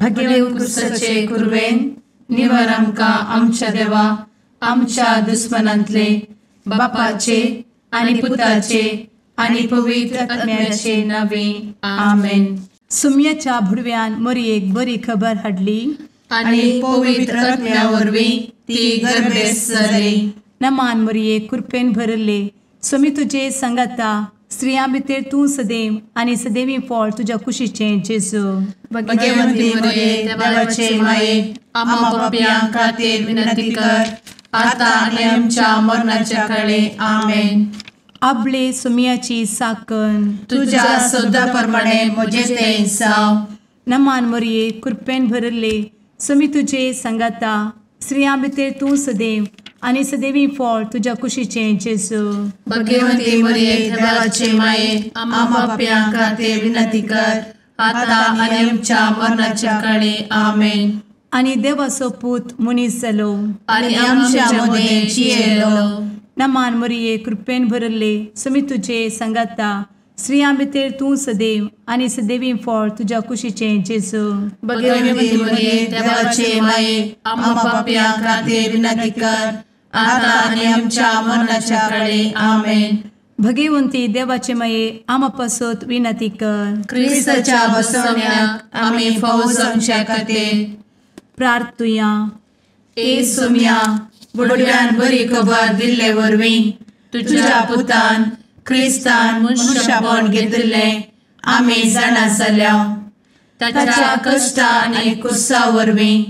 भगेव कुरवेन निवर आमकां आमच्या देवा आमच्या दुस्मनांतले बापाचे आनी पुताचे आनी पवित्र आत्म्याचे नावे आमेन. सुम्याच्या भुडव्यान मोरयेक बरी खबर हाडली आनी पवित्र आत्म्या वरवीं ती गर्भेस्त जाली. नमान मोरये, कृपेन भरले, स्वामी तुजे संगाता, स्त्रियां भितर तूं सदैव आनी सदैवी फळ तुज्या कुशीचें जेजू. भगवंती मोरये, देवाचे माये, आम्हा पापयां खातीर विनंती कर आता आनी आमच्या मरणाच्या काळे. आमेन. आपले सुम्याची साकन तुज्या सदा प्रमाणे म्हजें तें जावं. नमान मोरये, कृपेन भरले, स्वामी तुजे संगाता, स्त्रियां भितर तूं सदैव आनी सदैवी फळ तुज्या कुशीचें जेजू. भगवंती मोरये, देवाचे माये, आम्हा पापयां खातीर विनंती कर आता आनी आमच्या मरणाच्या काळे. आमेन. आनी देवाचो पूत मनीस जालो आनी आमच्या मदें जियेलो. नमान मोरये, कृपेन भरले, स्वामी तुजे संगाता, स्त्रियां भितर तूं सदैव आनी सदैवी फळ तुज्या कुशीचें जेजू. भगवंती मोरये, देवाचे माये, आम्हा पापयां खातीर विनंती कर आता आनी आमच्या मरणाच्या काळे. आमेन. भगवंती देवाचे माये, आम्हा पासत विनंती कर. क्रिस्ताच्या बसवण्याक आमी फावो जावच्या खातीर प्रार्थुया. ए सुम्या, बुडव्यान बरी खबर दिल्ले वरवीं तुज्या पुतान क्रिस्तान मनशापण घेतिल्लें आमी जाणा जाल्या. ताच्या कश्टा आनी कुसा वरवीं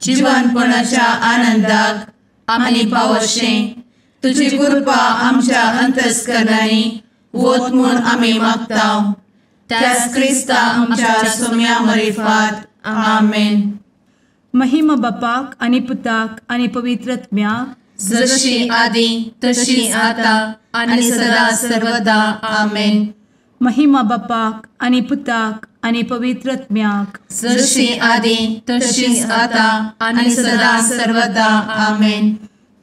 जिवनपणाच्या आनंदाक आमी पावशें तुजी कृपा आमच्या अंतस्करणांनी वत म्हूण आमी मागता. त्याच क्रिस्ता आमच्या सुम्या मरिफात. आमेन. महिमा बापाक आनी पुताक आनी पवित्र आत्म्याक, जशी आदी तशी आता आनी सदा सर्वदा. आमेन. महिमा बापाक आनी पुताक आनी पवित्र आत्म्याक, जशी आदी तशी आता आनी सदा सर्वदा. आमेन.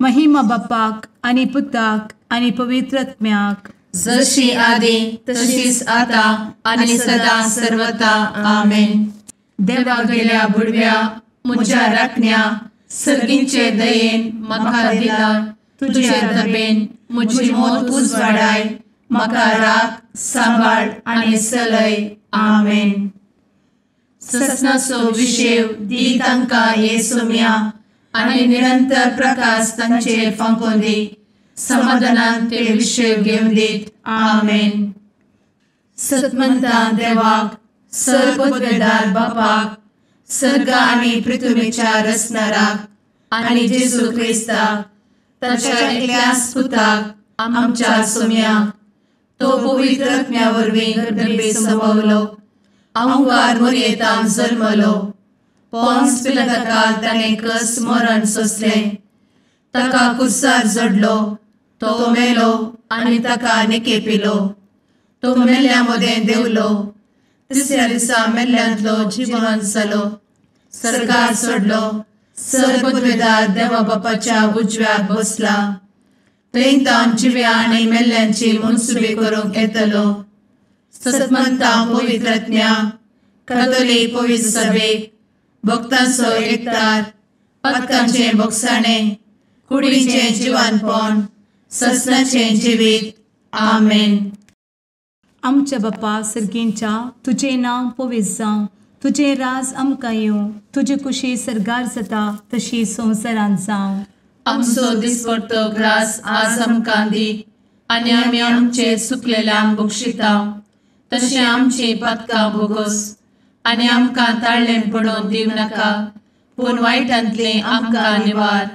महिमा बापाक आनी पुताक आनी पवित्र आत्म्याक, जशी आदी तशीच आता आनी सदा सर्वदा. आमेन. देवा गेल्या बुडव्या म्हज्या राखण्या सर्गींचे दयेन म्हाका दिला तुजे दबेन म्हजी मोत उजवाडाय, म्हाका राख सांबाळ आनी चलय. आमेन. ससनाचो विशेव दी तांकां हे सुम्या आनी निरंतर प्रकाश तांचेर फांकोवन दी, समाधानान ते विशेव घेवन दीत. आमेन. सतमंता देवाक, सर्वपदवेदार बापाक, सर्ग आनी पृथ्वीच्या रचणाराक आनी जेजू क्रिस्ताक ताच्या एकल्याच पुताक आमच्या सुम्याक, तो पवित्र आत्म्या वरवीं गर्भे संभवलो, अहंकार मोरयेतान जल्मलो, पोन्स पिलाताकाल ताणें कस मरण सोंसलें, ताका कुर्सार जडलो, तो मेलो आनी ताका निकेपिलो, तो मेल्ल्या मदें देंवलो, तिसऱ्या दिसा मेल्ल्यांतलो जिवन जालो, सर्गार सोडलो, सर्वपदवेदार देवा बापाच्या उजव्याक बसला, थंय तावन जिव्या आनी मेल्ल्यांची मनसुबी करूंक येतलो. सतमंता पवित्र आत्म्या, कातोलीक पवित्र सभेक, भक्तांचो एकतार, पातकांचें भोगसाणें, कुडीचें जिवानपण, ससनाचें जिवीत. आमेन. आमच्या बापा सर्गींच्या, तुजें नांव पवित्र जावं, तुजें राज आमकां येवं, तुजी कुशी सर्गार जाता तशी संवसारांत जावं. आमचो दिसपडतो ग्रास आज आमकां दी आनी आमी आमचे सुकलेल्यांक बक्षिता तशें आमची पातकां भोगोस आनी आमकां ताळ्ळें पडोवन दिवं नाका, पूण वायटांतलें आमकां निवार.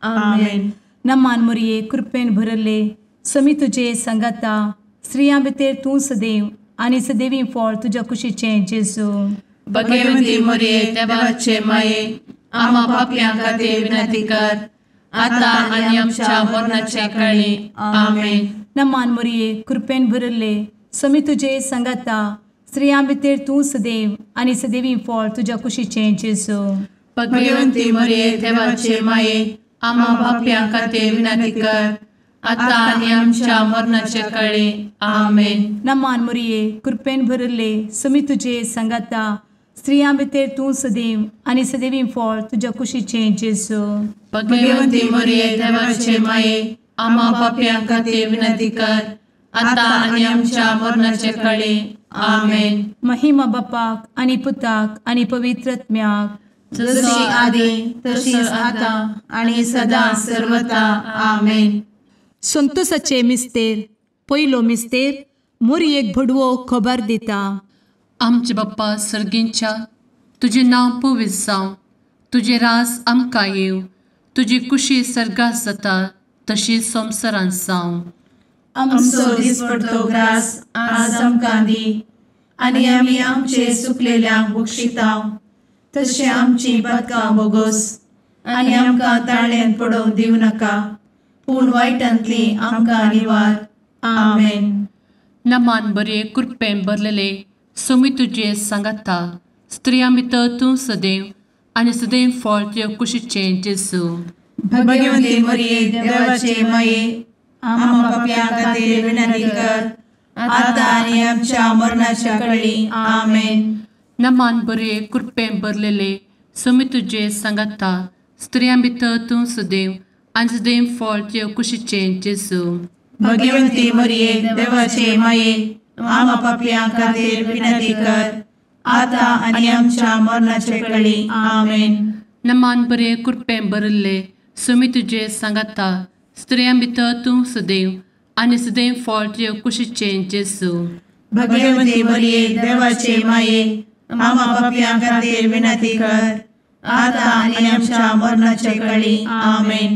आमेन. नमान मोरये, कृपेन भरले, स्वामी तुजे संगाता, स्त्रियां भितर तूं सदैव आनी सदैवी फळ तुज्या कुशीचें जेजू. भगवंती मोरये, देवाचे माये, आम्हा पापयां खातीर विनंती कर आता आनी आमच्या मरणाच्या काळी. आमेन. नमान मोरये, कृपेन भरले, स्वामी तुजे संगाता, स्त्रियां भितर तूं सदैव आनी सदैवी फळ तुज्या कुशीचें जेजू. भगवंती मोरये, देवाचे माये, आम्हा पापयां खातीर विनंती कर आता आनी आमच्या मरणाच्या काळी. आमेन. नमान मोरये, कृपेन भरले, स्वामी तुजे संगाता, स्त्रियां भितर तूं सदैव आनी सदैवी फळ तुज्या कुशीचें जेजू. भगवंती मरिये देवाचे माये, आम्हा पापयां खातीर विनंती कर, आतां आनी आमच्या मरणाचे कळे. आमेन. महिमा बापाक आनी पुताक आनी पवित्र आत्म्याक, जशी आदी तशीच आतां आनी सदां सर्वता. आमेन. संतोषाचे मिस्तेर. पयलो मिस्तेर मोरयेक भडवो खबर दिता. आमचे बाप्पा सर्गींच्या, तुजें नांव पवित्र जावं, तुजें राज आमकां येवं, तुजी कुशी सर्गात जाता तशी संवसारांत जावं. आमचो दिसपडतो ग्रास आज आमकां दी, आनी आमी आमचे सुकलेल्यांक बक्षिता तशें आमची पातकां बोगोस, आनी आमकां ताळ्यांत पडोवंक दिवं नाका, पूण वायटांतली आमकां निवार. आमेन. नमान बरे कृपेन भरलेले सोमी तुजे सांगाता, स्त्रियां भितर तूं सदैव आनी सदैव फळ तुज्या कुशीचें जेजू. भगवंती मरिये देवाचे माये, आम्हा पापयां खातीर विनंती कर, आतां आनी आमच्या मरणाच्या कळी. आमेन. नमान बरे कृपेन भरलेले सोमी तुजे सांगाता, स्त्रियां भितर तूं सदैव आनी सदैव फळ तुज्या कुशीचें जेजू. भगवंती मरिये देवाचे माये, आम्हा पापयां खातीर विनंती कर, आतां आनी आमच्या मरणाचे कळी. आमेन. नमान बरे कृपेन भरिल्ले सोमी तुजे सांगाता, स्त्रियां भितर तूं सदैव आनी सदैव फळ तुज्या कुशीचें जेजू. भगवंती मरिये देवाचे माये, आम्हा पापयां खातीर विनंती कर, आतां आनी आमच्या मरणाचे कळी. आमेन.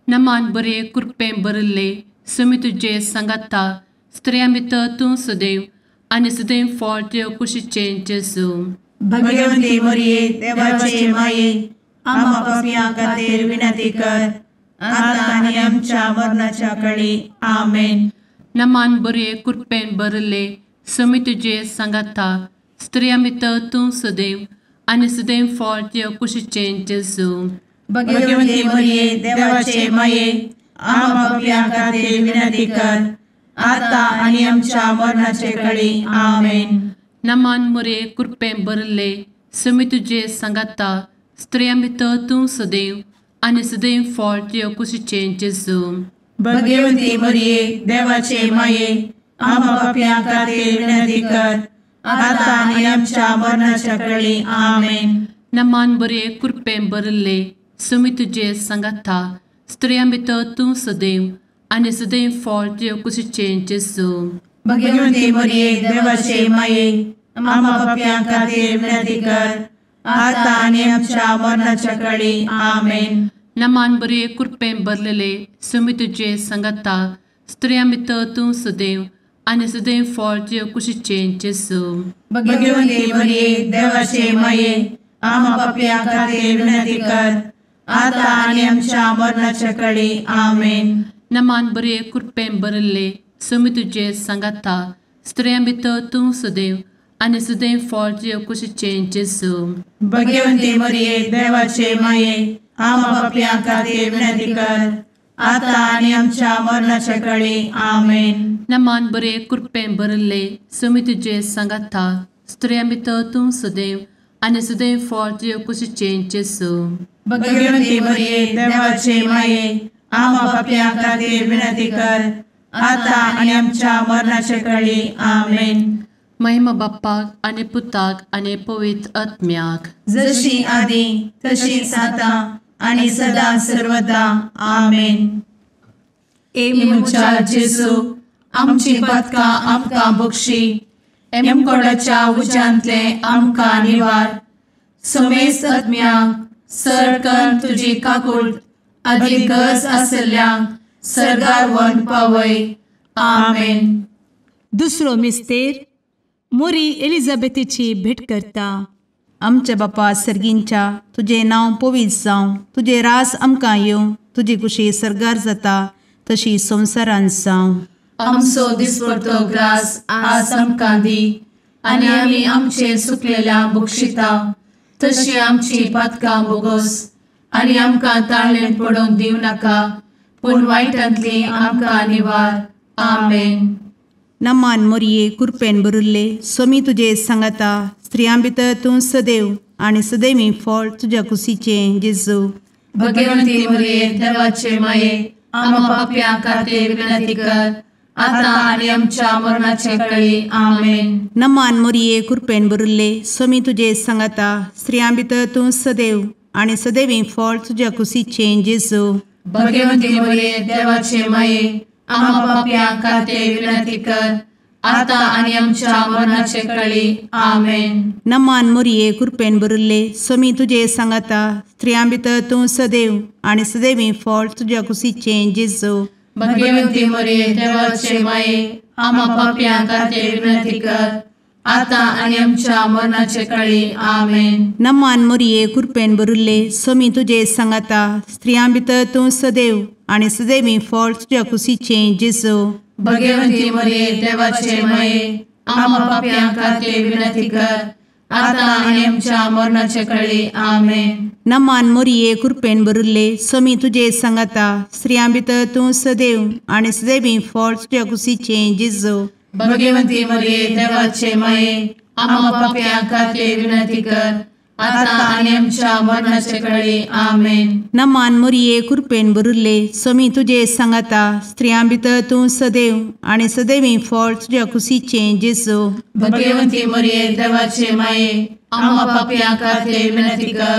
नमान बरे कृपेन भरिल्ले सोमी तुजे सांगाता, स्त्रियां भितर तूं सदैव आनी सदैव फळ तुज्या कुशीचें जेजू. भगवंती मरिये देवाचे माये, आम्हा पापयां खातीर विनंती कर, आतां आनी आमच्या मरणाच्या कळी. आमेन. नमान बरे कृपेन भरिल्ले सोमी तुजे सांगाता, स्त्रियां भितर तूं सदैव आनी सदैव फळ तुज्या कुशीचें जेजू. भगवंती मरिये देवाचे माये, आम्हा पापयां खातीर विनंती कर, आतां आनी आमच्या मरणाचे कळी. आमेन. नमान मरिये कृपेन भरिल्ले सोमी तुजे सांगाता, स्त्रियां भितर तूं सदैव आनी सदैव फळ तुज्या कुशीचें जेजू. भगवंती मरिये देवाचे माये, आम्हा पापयां खातीर विनंती कर, आतां आनी आमच्या मरणाच्या कळी. आमेन. नमान बरे कृपेन भरिल्ले सोमी तुजे सांगाता, स्त्रियां भितर तूं सदैव आनी सदैव फळ तुज्या कुशीचें जेजू. भगवंती मरिये देवाचे माये, आम्हा पापयां खातीर विनंती कर, आतां आनी आमच्या मरणाच्या कळी. आमेन. नमान बरे कृपेन भरलेले सोमी तुजे सांगाता, स्त्रियां भितर तूं सदैव आनी सदैव फळ तुज्या कुशीचें जेजू. भगवंती मरिये देवाचे माये, आम्हा पापयां खातीर विनंती कर, आतां आनी आमच्या मरणाच्या कळी. आमेन. नमान बरे कृपेन भरिल्ले सोमी तुजे सांगाता, स्त्रियां भितर तूं सदैव आनी सदैव फळ तुज्या कुशीचें जेजू. भगवंती मरिये देवाचे माये, आम्हा पापयां खातीर विनंती कर, आतां आनी आमच्या मरणाच्या कळी. आमेन. नमान बरे कृपेन भरिल्ले सोमी तुजे सांगाता, स्त्रियां भितर तूं सदैव आनी सदैव फळ तुज्या कुशीचें जेजू. भगवंती मरिये देवाचे माये, आम्हा पापयां खातीर विनंती कर, आतां आनी आमच्या मरणाच्या कळी. आमेन. महिमा बाप्पाक आनी पुताक आनी पवित्र आत्म्याक, जशी आदी तशीच आतां आनी सदां सर्वदा. आमेन. ए म्हज्या जेजू, आमची पातकां आमकां बक्षी, एमकोडाच्या उज्यांतले आमकां निवार, समेस्त आत्म्यांक सरकन तुजी काकूट आदी गरज आशिल्ल्यांक सर्गार व्हरून पावय. आमेन. दुसरो मिस्तेर मोरी एलिझाबेथीची भेट करता. आमच्या बापा सर्गींच्या, तुजें नांव पवित्र जावं, तुजें रास आमकां येवं, तुजी कुशी सर्गार जाता तशी संवसारांत जावं. आमचो दिसपडतो ग्रास आज आमकां दी, आनी आमी आमचे सुकलेल्या बक्षिता तशी आमची पातकां बोगोस, आनी आमकां ताळ्ळेंत पडोवंक दिवं नाका, पूण वायटांतली आमकां निवार. आमेन. नमान मोरये कृपेन भरिल्ले, स्वामी तुजे सांगाता, स्त्रियां भितर तूं सदैव आनी सदैवी फळ तुज्या कुशीचें जेजू। भगवंती मरिये देवाचे माये आम्हा पाप्यां खातीर विनंती कर आता आनी आमच्या मरणाचे वेळी। आमेन। नमान मरिये कृपेन भरिल्ले स्वामी तुजे सांगाता स्त्रियां भितर तूं सदैव आनी सदैवी फळ तुज्या कुशीचें जेजू। भगवंती मरिये देवाचे माये आम्हा पाप्यां खातीर विनंती कर आता आनी आमच्या मरणाचे वेळी। आमेन। नमान मरिये कृपेन भरिल्ले स्वामी तुजे सांगाता स्त्रियां भितर तूं सदैव आनी सदैवी फळ तुज्या कुशीचें जेजू। भगवंती मरिये देवाचे माये आम्हा पाप्यां खातीर विनंती कर आता आनी आमच्या मरणाचे वेळी। आमेन। नमान मरिये कृपेन भरिल्ले स्वामी तुजे सांगाता स्त्रियां भितर तूं सदैव आनी सदैवी फळ तुज्या कुशीचें जेजू। भगवंती मरिये देवाचे माये आम्हा पाप्यां खातीर विनंती कर आता आनी आमच्या मरणाचे वेळी। आमेन। नमान मरिये कृपेन भरिल्ले स्वामी तुजे सांगाता स्त्रियां भितर तूं सदैव आनी सदैवी फळ तुज्या कुशीचें जेजू। भगवंती मरिये देवाचे माये आम्हा पाप्यां खातीर विनंती कर आता आनी आमच्या मरणाचे वेळी। आमेन। नमान मरिये कृपेन भरिल्ले स्वामी तुजे सांगाता स्त्रियां भितर तूं सदैव आनी सदैवी फळ तुज्या कुशीचें जेजू। भगवंती मरिये देवाचे माये आम्हा पाप्यां खातीर विनंती कर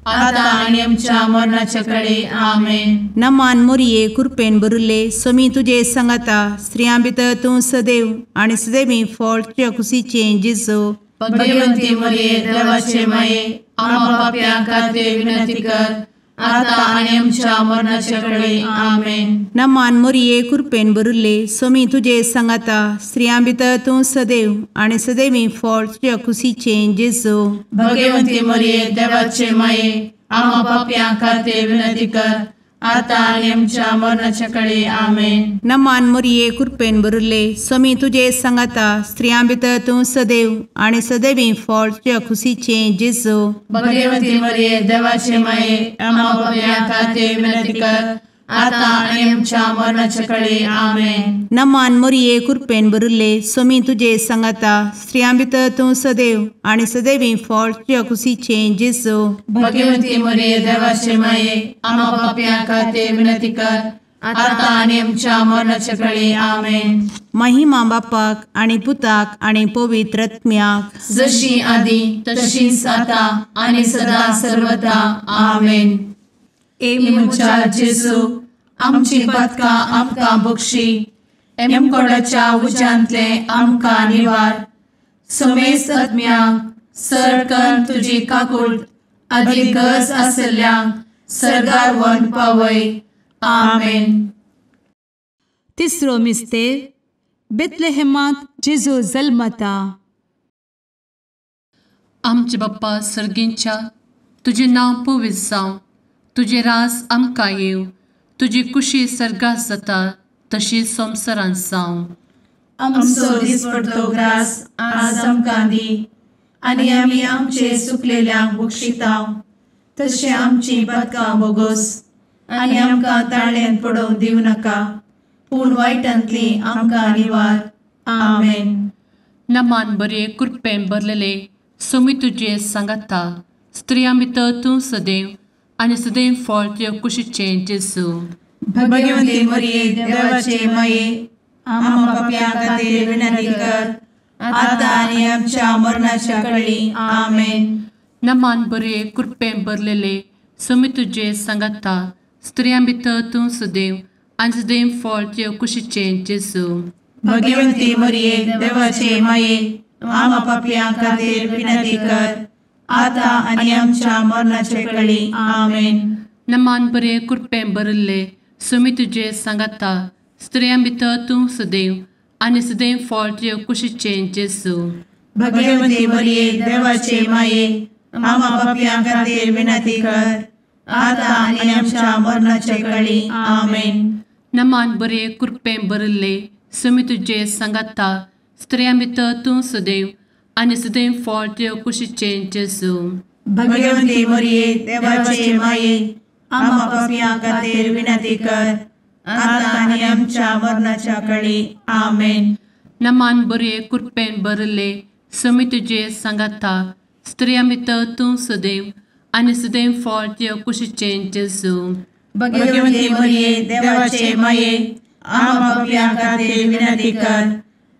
आता आनी आमच्या मरणाचे वेळी। आमेन। नमान मरिये कृपेन भरिल्ले स्वामी तुजे सांगाता स्त्रियां भितर तूं सदैव आनी सदैवी फळ तुज्या कुशीचें जेजू। भगवंती मरिये देवाचे माये आम्हा पाप्यां खातीर विनंती कर आता आनी आमच्या मरणाचे वेळी। आमेन। नमान मरिये कृपेन भरिल्ले स्वामी तुजे सांगाता स्त्रियां भितर तूं सदैव आनी सदैवी फळ तुज्या कुशीचें जेजू। भगवंती मरिये देवाचे माये आम्हा पाप्यां खातीर विनंती कर आता आनी आमच्या मरणाचे वेळी। आमेन। नमान मरिये कृपेन भरिल्ले स्वामी तुजे सांगाता स्त्रियां भितर तूं सदैव आनी सदैवी फळ तुज्या कुशीचें जेजू। भगवंती मरिये देवाचे माये आम्हा पाप्यां खातीर विनंती कर आता आनी आमच्या मरणाचे वेळी। आमेन। नमान मरिये कृपेन भरिल्ले स्वामी तुजे सांगाता स्त्रियां भितर तूं सदैव आनी सदैवी फळ तुज्या कुशीचें जेजू। भगवंती मरिये देवाचे माये आम्हा पाप्यां खातीर विनंती कर आता आनी आमच्या मरणाचे वेळी। आमेन। महिमा बापाक आनी पुताक आनी पवित्र आत्म्याक जशी आदी तशीच आता आनी सदा सर्वदा। आमेन। ए म्हज्या जेजू आमची पातकां आमकां बक्षी एमकोडाच्या उज्यांतले आमकां निवार समेस्त आत्म्यांक सरकन तुजी काकूट आदी गरज आशिल्ल्यांक सर्गार व्हरून पावय। आमेन। तिसरो मिस्तेर बेथलेहेमांत जेजू जल्मता। आमचे बाप्पा सर्गींच्या तुजें नांव पवित्र जावं, तुजें राज आमकां येवं, तुजी कुशी सर्गात जाता तशी संवसारांत जावं। आमचो दिसपडतो ग्रास आज आमकां दी आनी आमी आमचे सुकलेल्यांक बक्षिता तशें आमची पातकां बोगोस आनी आमकां ताळ्यान पडोवंक दिवं नाका पूण वायटांतली आमकां निवार। आमेन। नमान बरे कृपेन भरलेले स्वामी तुजे सांगाता स्त्रियां भितर तूं सदैव आनी सदैव फळ तुज्या कुशीचें जेजू। भगवंती मरिये देवाचे माये आम्हा पाप्यां खातीर विनंती कर आता आनी आमच्या मरणाच्या वेळी। आमेन। नमान बरे कृपेन भरलेले स्वामी तुजे सांगाता स्त्रियां भितर तूं सदैव आनी सदैव फळ तुज्या कुशीचें जेजू। भगवंती मरिये देवाचे माये आम्हा पाप्यां खातीर विनंती कर आता आनी आमच्या मरणाचे वेळी। आमेन। नमान बरे कृपेन भरिल्ले स्वामी तुजे सांगाता स्त्रियां भितर तूं सदैव आनी सदैव फळ तुज्या कुशीचें जेजू। भगवंती मरिये देवाचे माये आम्हा पाप्यां खातीर विनंती कर आता आनी आमच्या मरणाचे वेळी। आमेन। नमान बरे कृपेन भरिल्ले स्वामी तुजे सांगाता स्त्रियां भितर तूं सदैव आनी सदैव फळ तुज्या कुशीचें जेजू। भगवंती मरिये देवाचे माये आम्हा पाप्यां खातीर विनंती कर आता आनी आमच्या मरणाच्या वेळी। आमेन। नमान बरे कृपेन भरिल्ले समी तुजे सांगाता स्त्रियां भितर तूं सदैव आनी सदैव फळ तुज्या कुशीचें जेजू. भगवती मरिये देवाचे माये आम्हा पाप्यां खातीर विनंती कर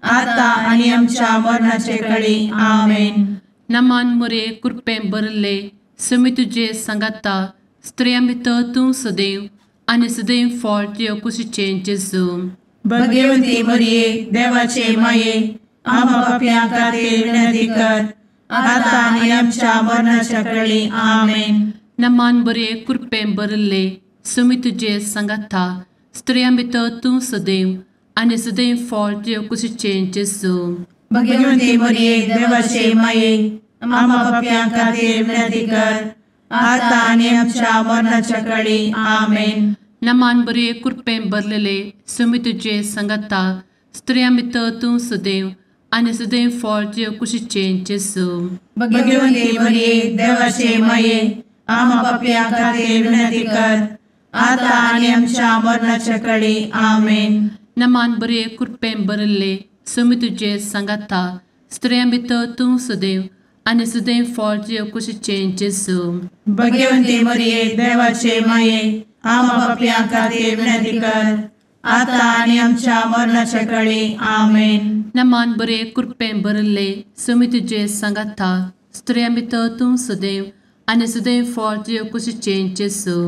आता आनी आमच्या मरणाचे कळी. आमेन. नमान मोरये कृपेन भरिल्ले समी तुजे सांगाता स्त्रियां भितर तूं सदैव आनी सदैव फळ तुज्या कुशीचें जेजू. भगवती मरिये देवाचे माये आम्हा पाप्यां खातीर विनंती कर आता आनी आमच्या मरणाच्या कळी. आमेन. नमान बरे कृपेन भरिल्ले समी तुजे सांगाता स्त्रियां भितर तूं सदैव आनी सदैव फळ तुज्या कुशीचें जेजू. भगवती मरिये देवाचे माये आम्हा पाप्यां खातीर विनंती कर आता आनी आमच्या मरणाच्या कळी. आमेन. नमान बरे कृपेन भरलेले समी तुजे सांगाता स्त्रियां भितर तूं सदैव आनी सदैव फळ तुज्या कुशीचें जेजू. भगवती मरिये देवाचे माये आम्हा पाप्यां खातीर विनंती कर आता आनी आमच्या मरणाच्या कळी. आमेन. नमान बरे कृपेन भरिल्ले समी तुजे सांगाता स्त्रियां भितर तूं सदैव आनी सदैव फळ तुज्या कुशीचें जेजू. भगवती मरिये देवाचे माये आम्हा पाप्यां खातीर विनंती कर आता आनी आमच्या मरणाच्या कळी. आमेन. नमान बरे कृपेन भरिल्ले समी तुजे सांगाता स्त्रियां भितर तूं सदैव आनी सदैव फळ तुज्या कुशीचें जेजू.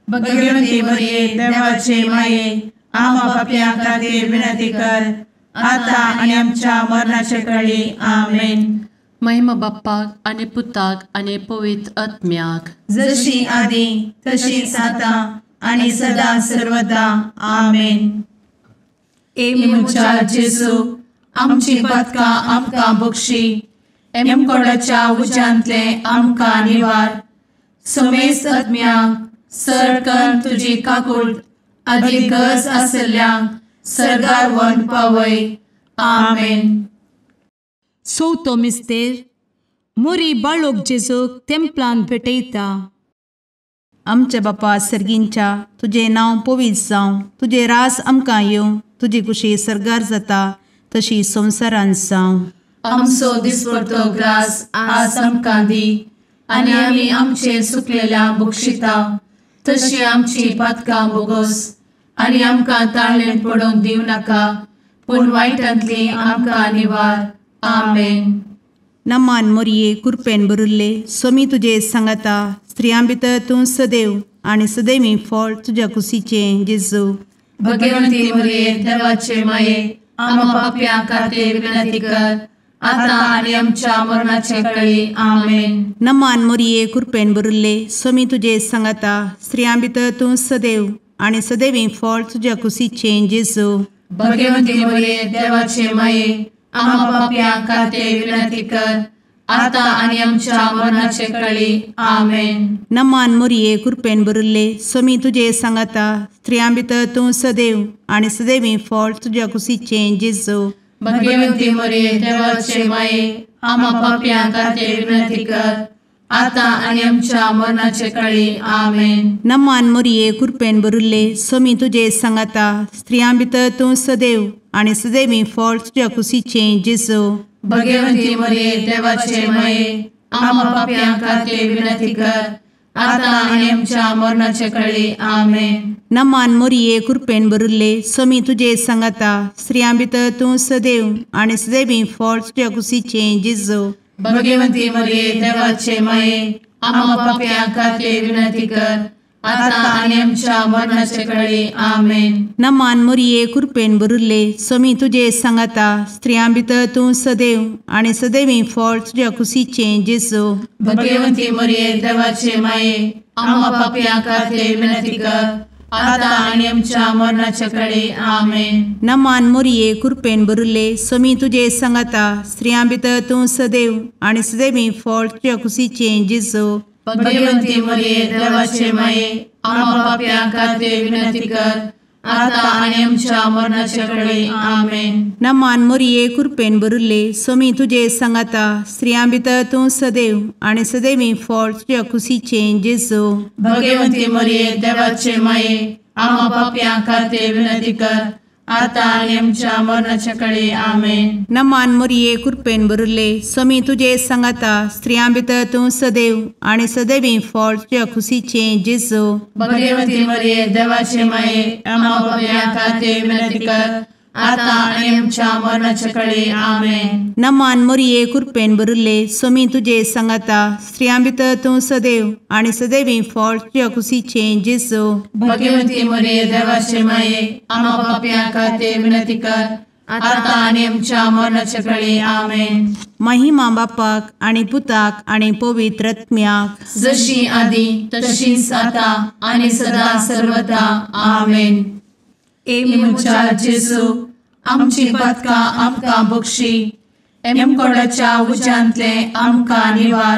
भगवती मरिये देवाचे माये आम्हा पाप्यां खातीर विनंती कर आता आनी आमच्या मरणाच्या कळी. आमेन. महिमा बाप्पाक आनी पुताक आनी पवित्र आत्म्याक, जशी आदी तशीच आता आनी सदा सर्वदा. आमेन. ए म्हज्या जेजू आमची पातकां आमकां बक्षी, एमकोडाच्या उज्यांतले आमकां निवार, समेस्त आत्म्यांक सरकन तुजी काकूट आदी गरज आसल्ल्यांक सर्गार व्हरून पावय. आमेन. चवथो मिस्तेर मोरी बाळोक जेजूक तेंपलान भेटयता. आमच्या बापा सर्गींच्या तुजें नांव पवित्र जावं, तुजें रास आमकां येवं, तुजी कुशी सर्गार जाता तशी संवसारांत जावं. आमचो दिसपडतो ग्रास आज आमकां दी आनी आमी आमचे सुकलेल्या बक्षिता तशी आमची पातकां बोगोस आनी आमकां ताळेन पडोवंक दिवं नाका, पूण वायटांतली आमकां निवार. आमेन. नमान मोरये कृपेन भरिल्ले सोमी तुजे सांगाता स्त्रियां भितर तूं सदैव आनी सदैवी फळ तुज्या कुशीचें जेजू. भगवती मोरये देवाचे माये आम्हा पाप्यां खातीर विनंती कर आता आनी आमच्या मरणाचे कळी. आमेन. नमान मोरये कृपेन भरिल्ले सोमी तुजे सांगाता स्त्रियां भितर तूं सदैव आनी सदैवी फळ तुज्या कुशीचें जेजू. भगवती मोरये देवाचे माये आम्हा पाप्यां खातीर विनंती कर आता आनी आमच्या मरणाचे कळी. आमेन. नमान मोरये कृपेन भरिल्ले सोमी तुजे सांगाता स्त्रियां भितर तूं सदैव आनी सदैवी फळ तुज्या कुशीचें जेजू. भगवती मोरये देवाचे माये आम्हा पाप्यां खातीर विनंती कर आता आनी आमच्या मरणाचे कळी. आमेन. नमान मोरये कृपेन भरिल्ले सोमी तुजे सांगाता स्त्रियां भितर तूं सदैव आनी सदैवी फळ तुज्या कुशीचें जेजू. भगवती मोरये देवाचे माये आम्हा पाप्यां खातीर विनंती कर आता आनी आमच्या मरणाचे कळी. आमेन. नमान मोरये कृपेन भरिल्ले सोमी तुजे सांगाता स्त्रियां भितर तूं सदैव आनी सदैवी फळ तुज्या कुशीचें जेजू. भगवती मोरये देवाचे माये आम्हा पाप्यां खातीर विनंती कर आता आनी आमच्या मरणाचे कळी. आमेन. नमान मोरये कृपेन भरिल्ले सोमी तुजे सांगाता स्त्रियां भितर तूं सदैव आनी सदैवी फळ तुज्या कुशीचें जेजू. भगवती मोरये देवाचे माये आम्हा पाप्यां खातीर विनंती कर आता आनी आमच्या मरणाचे कळी. आमेन. नमान मोरये कृपेन भरिल्ले सोमी तुजे सांगाता स्त्रियां भितर तूं सदैव आनी सदैवी फळ तुज्या कुशीचें जेजू. भगवती मोरये देवाचे माये आम्हा पाप्यां खातीर विनंती कर आता आनी आमच्या मरणाचे कळी. आमेन. नमान मोरये कृपेन भरिल्ले सोमी तुजे सांगाता स्त्रियां भितर तूं सदैव आनी सदैवी फळ तुज्या कुशीचें जेजू. भगवती मोरये देवाचे माये आम्हा पाप्यां खातीर विनंती कर आतां आनी आमच्या मरणाच्या कळे. आमेन. नमान मोरये कृपेन भरिल्ले स्वामी तुजे सांगाता, स्त्रियां भितर तूं सदैव आनी सदैवी फळ तुज्या खुशीचें जेजू. भगवती मरिये देवाचे माये, आम्हा पाप्यां खातीर विनंती कर, आतां आनी आमच्या मरणाच्या कळे. आमेन. नमान मोरये कृपेन भरिल्ले स्वामी तुजे सांगाता, स्त्रियां भितर तूं सदैव आनी सदैवी फळ तुज्या खुशीचें जेजू. भगवती मरिये देवाचे माये, आम्हा पाप्यां खातीर विनंती कर, आतां आनी आमच्या मरणाच्या कळे. आमेन. महिमा बापाक आनी पुताक आनी पवित्र आत्म्याक, जशी आदी तशीच आतां आनी सदा सर्वदा. आमेन. ए म्हज्या जेजू, आमची पातकां आमकां बक्षी, एमकोडाच्या उज्यांतले आमकां निवार,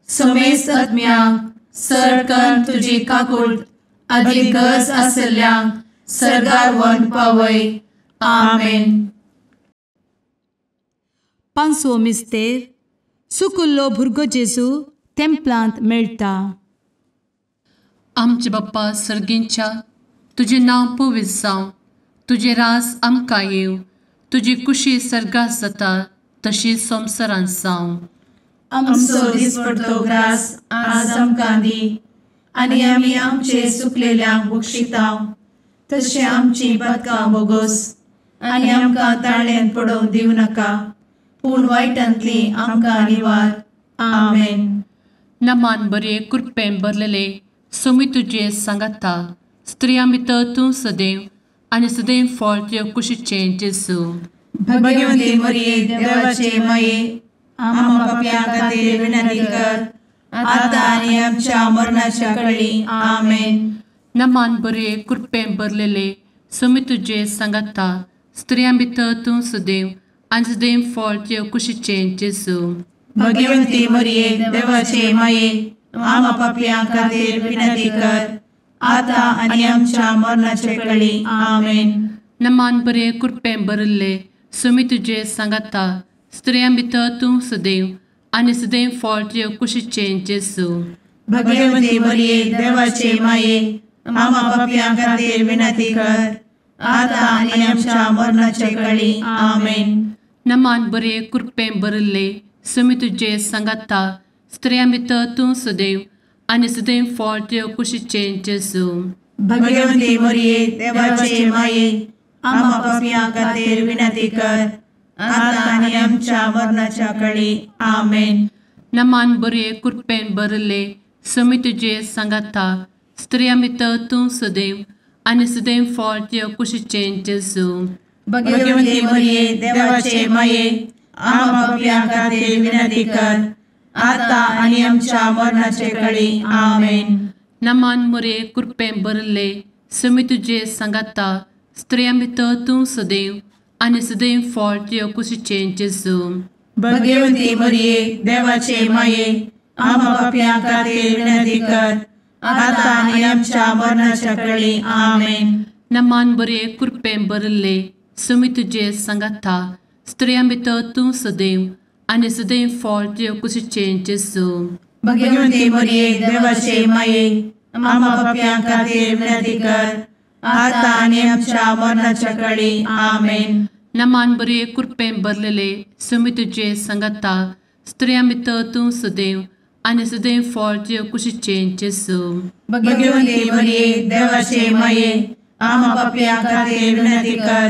समेस्त आत्म्यांक सरकन तुजी काकूट आदी गरज आशिल्ल्यांक सर्गार व्हरून पावय. आमेन. पांचवो मिस्तेर. सुकुल्लो भुरगो जेजू तेंपलांत मेळटा. आमचे बाप्पा सर्गींच्या, तुजें नांव पवित्र जावं, तुजें राज आमकां येवं, तुजी कुशी सर्गात जाता तशी संवसारांत जावं. आमचो दिसपडतो ग्रास आज आमकां दी, आनी आमी आमचे सुकलेल्यांक बक्षिता तशें आमची पातकां बोगोस, आनी आमकां ताळ्यांत पडोवंक दिवं नाका, पूण वायटांतली आमकां निवार. आमेन. नमान बरे कृपेन भरलेले स्वामी तुजे सांगाता, स्त्रियां भितर तूं सदैव आनी सदैव फळ तुज्या कुशीचें जेजू. भगवती मरिये देवाचे माये, आम्हा पाप्यां खातीर विनंती कर, आतां आनी आमच्या मरणाच्या कळी. आमेन. नमान बरे कृपेन भरलेले स्वामी तुजे सांगाता, स्त्रियां भितर तूं सदैव आनी सदैव फळ तुज्या कुशीचें जेजू. भगवती मरिये देवाचे माये, आम्हा पाप्यां खातीर विनंती कर, आतां आनी आमच्या मरणाच्या कळी. आमेन. नमान बरे कृपेन भरिल्ले स्वामी तुजे सांगाता, स्त्रियां भितर तूं सदैव आनी सदैव फळ तुज्या कुशीचें जेजू. भगवती मरिये देवाचे माये, आम्हा पाप्यां खातीर विनंती कर, आतां आनी आमच्या मरणाच्या कळी. आमेन. नमान बरे कृपेन भरिल्ले स्वामी तुजे सांगाता, स्त्रियां भितर तूं सदैव आनी सदैव फळ तुज्या कुशीचें जेजू. भगवती मरिये देवाचे माये, आम्हा पाप्यां खातीर विनंती कर, आतां आनी आमच्या मरणाच्या कळी. आमेन. नमान बरे कृपेन भरिल्ले स्वामी तुजे सांगाता, स्त्रियां भितर तूं सदैव आनी सदैव फळ तुज्या कुशीचें जेजू. भगवती मरिये देवाचे माये, आम्हा पाप्यां खातीर विनंती कर, आतां आनी आमच्या मरणाचे कळी. आमेन. नमान मरिये कृपेन भरिल्ले स्वामी तुजे सांगाता, स्त्रियां भितर तूं सदैव आनी सदैव फळ तुज्या कुशीचें जेजू. भगवती मरिये देवाचे माये, आम्हा पाप्यां खातीर विनंती कर, आतां आनी आमच्या मरणाच्या कळी. आमेन. नमान बरे कृपेन भरिल्ले स्वामी तुजे सांगाता, स्त्रियां भितर तूं सदैव आनी सदैव फळ तुज्या कुशीचें जेजू. भगवती मरिये देवाचे माये, आम्हा पाप्यां खातीर विनंती कर, आतां आनी आमच्या मरणाच्या कळी. आमेन. नमान बरे कृपेन भरलेले स्वामी तुजे सांगाता, स्त्रियां भितर तूं सदैव आनी सदैव फळ तुज्या कुशीचें जेजू. भगवती मरिये देवाचे माये, आम्हा पाप्यां खातीर विनंती कर,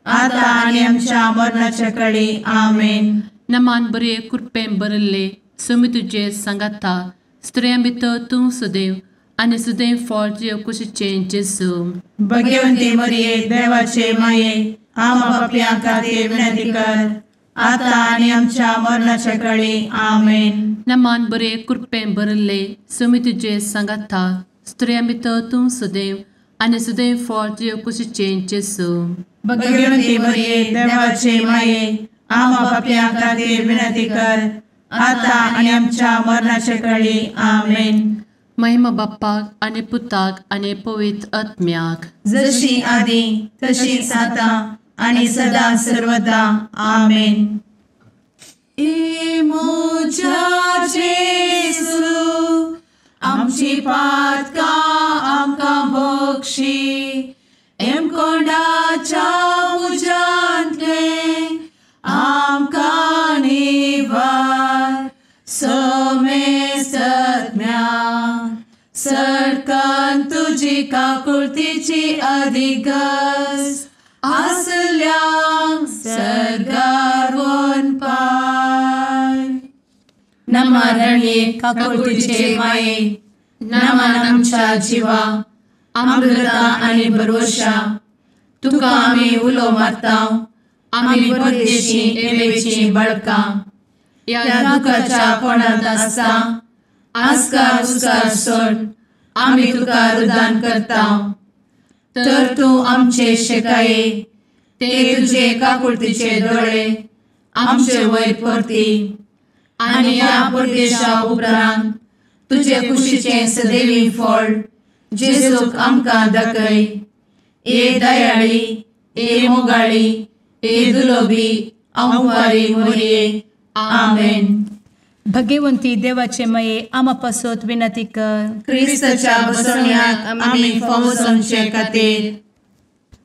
आतां आनी आमच्या मरणाच्या कळी. आमेन. नमान बरे कृपेन भरिल्ले स्वामी तुजे सांगाता, स्त्रियां भितर तूं सदैव आनी सदैव फळ तुज्या कुशीचें जेजू. भगवती मरिये देवाचे माये, आम्हा पाप्यां खातीर विनंती कर, आतां आनी आमच्या मरणाच्या कळी. आमेन. नमान बरे कृपेन भरिल्ले स्वामी तुजे सांगाता, स्त्रियां भितर तूं सदैव आनी सदैव फळ तुज्या कुशीचें जेजू. भगवती मरिये देवाचे माये, आम्हा पाप्यां खातीर विनंती कर, आतां आनी आमच्या मरणाच्या कळी. आमेन. महिमा बाप्पाक आनी पुताक आनी पवित्र आत्म्याक, जशी आदी तशीच आतां आनी सदा सर्वदा. आमेन. ए म्हज्या जेजू, आमची पातकां आमकां बक्षी, एमकोंडाच्या तुजी काकुळतीची अधिगस आसल्यांक सर्गार वनपाय. नमा रणये काकुळतीचे माये, नमन आमच्या जिवा, अमृता आनी भरवशा, तुका आमी उलो मारता, आमी परदेशी एवेची बळकां, ह्या दुखाच्या कोणांत आसता आस्कार उस्कार सोड आमी तुका रुदान करता. तर तूं आमचे शेकाये ते तुजे काकुळतीचे दोळे आमचे वयर परती आनी ह्या परदेशा उपरांत तुजे कुशीचें सदैवी फळ जेजूक आमकां दाखय. ए दयाळी, ए मोगाळी, ए दुलोबी अंवारी मोरये. आमेन. भगवंती देवाचे मये आमा पासत विनंती कर. क्रिस्ताच्या बसवण्याक आमी फावो जावचे खातीर.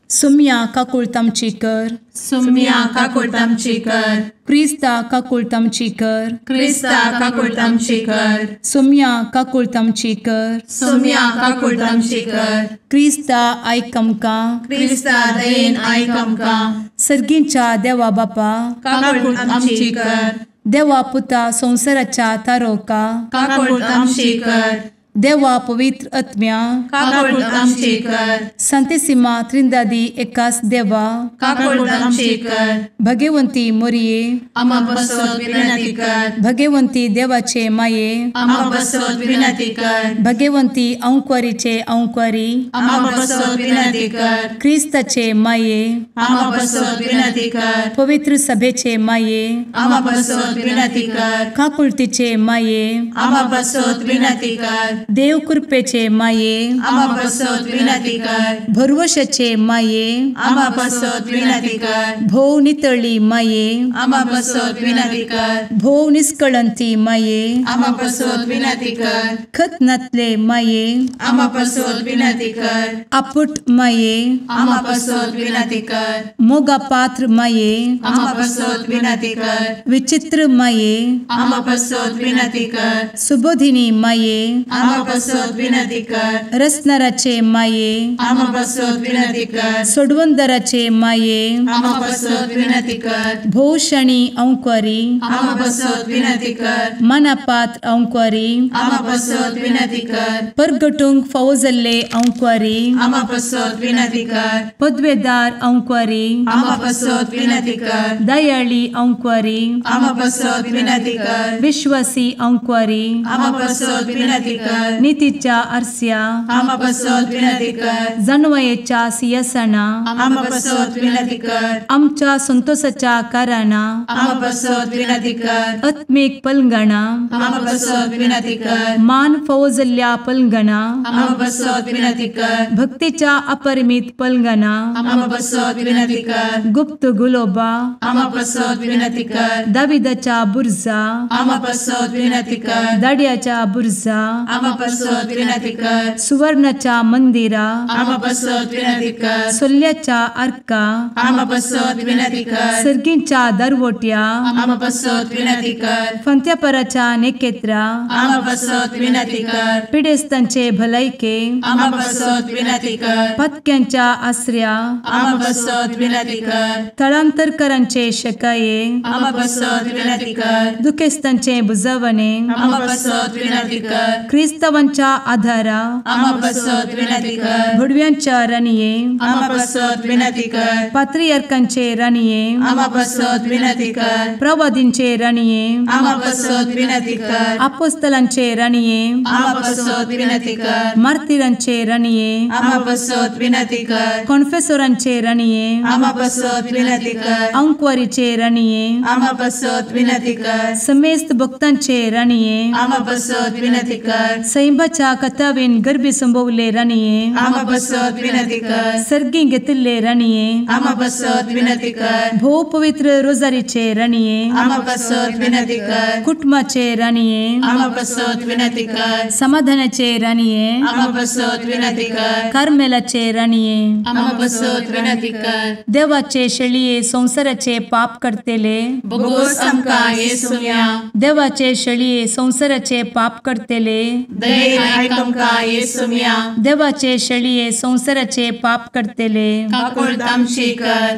सुम्या काकुळत आमची कर. सुम्या काकुळत आमची कर. क्रिस्ता काकुळत आमची कर. क्रिस्ता काकुळत आमची कर. सुम्या काकुळत आमची कर. सुम्या काकुळत आमची कर. क्रिस्ता आयक आमकां. क्रिस्ता दयेन आयक आमकां. सर्गींच्या देवा बापा काकुळत आमची कर. देवा पुता संवसाराच्या तारोका काकुळत आमची कर. देवा पवित्र आत्म्या काकुळत आमची कर. संतेसिमा त्रिंदादी एकास देवा काकुळत आमची कर. भगवंती मोरये आमा पासत विनंती कर. भगवंती देवाचे माये आमा पासत विनंती कर. भगवंती अंकुरीचे अंकुरी आमा पासत विनंती कर. क्रिस्ताचे माये आमा पासत विनंती कर. पवित्र सभेचे माये आमा पासत विनंती कर. काकुळतीचे माये आमा पासत विनंती कर. देव कृपेचे माये आमा पासत विनंती कर. भरवशाचे माये आमा पासत विनंती कर. भोव नितळी माये आमा पासत विनंती कर. भोव निष्कळंती माये आमा पासत विनंती कर. खत नातले माये आमा पासत विनंती कर. आपुट माये आमा पासत विनंती कर. मोगा पात्र माये आमा पासत विनंती कर. विचित्र माये आमा पासत विनंती कर. सुबोधिनी माये आमा पासत विनंती कर. रसनाराचे माये आमा पासत विनंती कर. सोडवंदराचे माये आमा पासत विनंती कर. भोवशणी अंकुरी आमा पासत विनंती कर. मनापात्र अंकुरी आमा पासत विनंती कर. परगटूंक फावो जाल्ले अंकुरी आमा पासत विनंती कर. पदवेदार अंकुरी आमा पासत विनंती कर. दयाळी अंकुरी आमा पासत विनंती कर. विश्वासी अंकुरी आमा पासत विनंती कर. नितीच्या आरस्या आमा पासत विनंती कर. जानवयेच्या सिंहासना आमा पासत विनंती कर. आमच्या संतोषाच्या कारणा आमा पासत विनंती कर. आत्मीक पलंगणा आमा पासत विनंती कर. मान फावो जाल्ल्या पलंगणा आमा पासत विनंती कर. भक्तीच्या अपरिमित पलंगणा आमा पासत विनंती कर. गुप्त गुलोबा आमा पासत विनंती कर. दाविदाच्या बुर्जा आमा पासत विनंती कर. दाड्याच्या बुर्जा आमा पासत विनंती कर. सुवर्णाच्या मंदिरा आमा पासत विनंती कर. सोल्ल्याच्या आर्का आमा पासत विनंती कर. सर्गींच्या दरवट्या आमा पासत विनंती कर. फंत्यापराच्या नेकेत्रा आमा पासत विनंती कर. पिडेस्तांचे भलायके आमा पासत विनंती कर. पत्क्यांच्या आसऱ्या आमा पासत विनंती कर. थळांतरकरांचे शकाये आमा पासत विनंती कर. दुखेस्तांचे बुजवणे आमा पासत विनंती कर. क्रिस्तावांच्या आधारा आमा पासत विनंती कर. भुडव्यांच्या राणये आमा पासत विनंती कर. पात्रियार्कांचे राणये आमा पासत विनंती कर. प्रवादींचे राणये आमा पासत विनंती कर. आपोस्तलांचे राणये आमा पासत विनंती कर. मार्तिरांचे राणये आमा पासत विनंती कर. कॉन्फेसोरांचे राणये आमा पासत विनंती कर. अंकुवारीचे राणये आमा पासत विनंती कर. समेस्त भक्तांचे राणये आमा पासत विनंती कर. सैंबाच्या कथावेन गर्भी संभवले राणये आमा पासत विनंती कर. सर्गी घेतिल्ले राणये आमा पासत विनंती कर. भोव पवित्र रोजारीचे राणये आमा पासत विनंती कर. कुटुंबाचे राणये आमा पासत विनंती कर. समाधानाचे राणये आमा पासत विनंती कर. कार्मेलाचे राणये आमा पासत विनंती कर. देवाचे शेळये संवसाराचे पाप करतेले बोगोस आमकां येसुम्या देवाचे शेळये संवसाराचे पाप करतेले दयेन आयक आमकां येसुम्या। देवाचे शेळये संवसाराचे पाप करतले काकुळट आमची कर।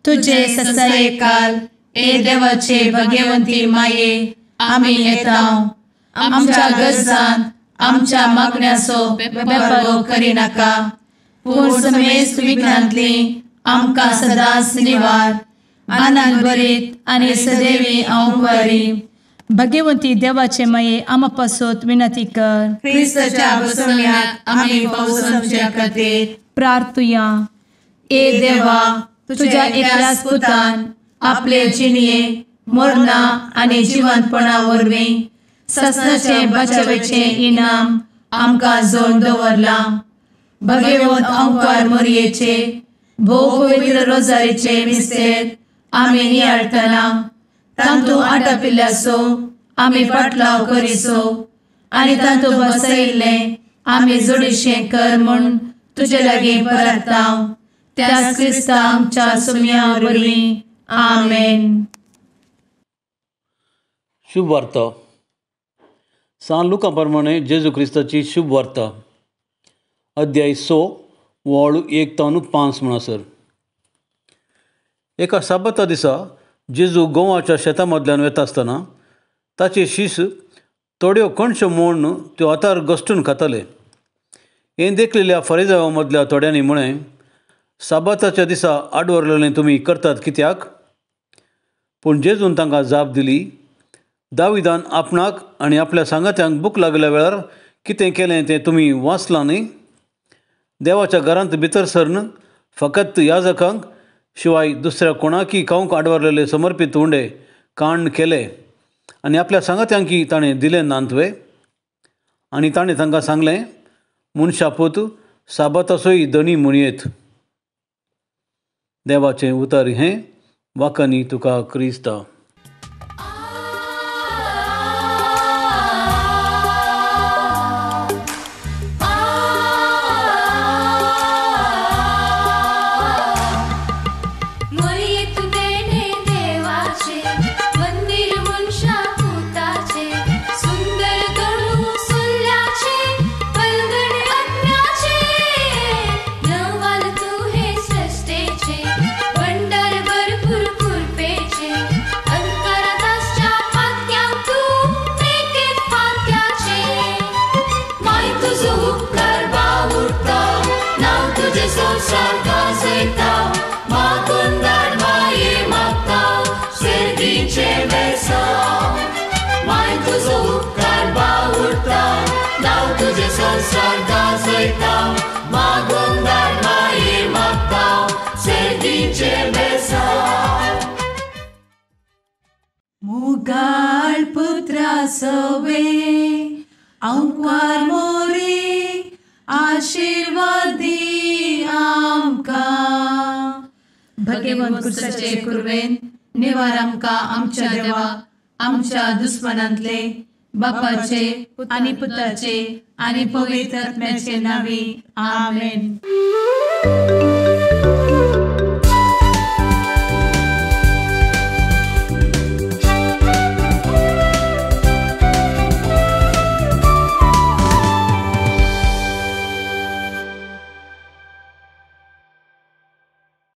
तुजे ससायेकाल ए देवाचे भगवंती माये आमी येता आमच्या गरजान आमच्या मागण्याचो बेपर्वो करिनाका पूण समेस्त विघ्नांतली आमकां सदांच निवार। आनंद भरीत आनी सदैवी अंवकारी भगवंती देवाचे माये आमा पासत विनंती कर। क्रिस्ताच्या बसवण्याक आमी पावसाच्या खातीर प्रार्थुया। ए देवा तुझ्या एकल्याच पुतान आपले जिणये मरणा आनी जिवंतपणा वरवीं ससनाचे बचावेचे इनाम आमकां जोडून दवरलां। भगवंत अंकार मोरयेचे भोव पवित्र रोजारीचे मिस्तेर आमी नियाळटना तांतू आटापिल्ल्याचो आमी पाटलाव करिसो आनी तांतू बसयिल्लें आमी जोडीशें कर म्हूण तुजे लागीं परता त्याच क्रिस्ता आमच्या सुम्या वरवीं आमेन। शुभ वार्ता सान लुका प्रमाणे जेजू क्रिस्ताची शुभ वार्ता अध्याय 6 वळ 1 तावन 5 म्हणसर। एका साबाता दिसा जेजू गोवाच्या शेता मदल्यान वेता आसतना ताचे शीस थोड्यो कणश्यो मोडून त्यो हातार घसटून खाताले। हें देखलेल्या फरिजावां मदल्या थोड्यांनी म्हळें, साबाताच्या दिसा आडवरलेलें तुमी करतात कित्याक? पूण जेजून तांकां जाप दिली, दाविदान आपणाक आनी आपल्या सांगात्यांक भूक लागल्या वेळार कितें केलें तें तुमी वाचलां न्ही? देवाच्या घरांत भितर सरन फकत याजकांक शिवाय दुसऱ्या कोणाकी खावंक आडवरलेले समर्पीत उंडे कांड केले आनी आपल्या सांगात्यांकी ताणें दिलें नांतवे? आनी ताणें तांकां सांगलें, मनशापूत साबाताचोय धनी म्हणयेत। देवाचें उतर हें वाकांनी तुका क्रिस्ता। मुगाळ पुत्रा सवे अंकार मोरे आशीर्वादी आमकां। भगवंत क्रिस्ताचे कुर्वेन निवार आमकां आमच्या देवा आमच्या दुस्मनांतले बापाचे आनी पुताचे आनी पवित्र आत्म्याचे नांवी आमेन।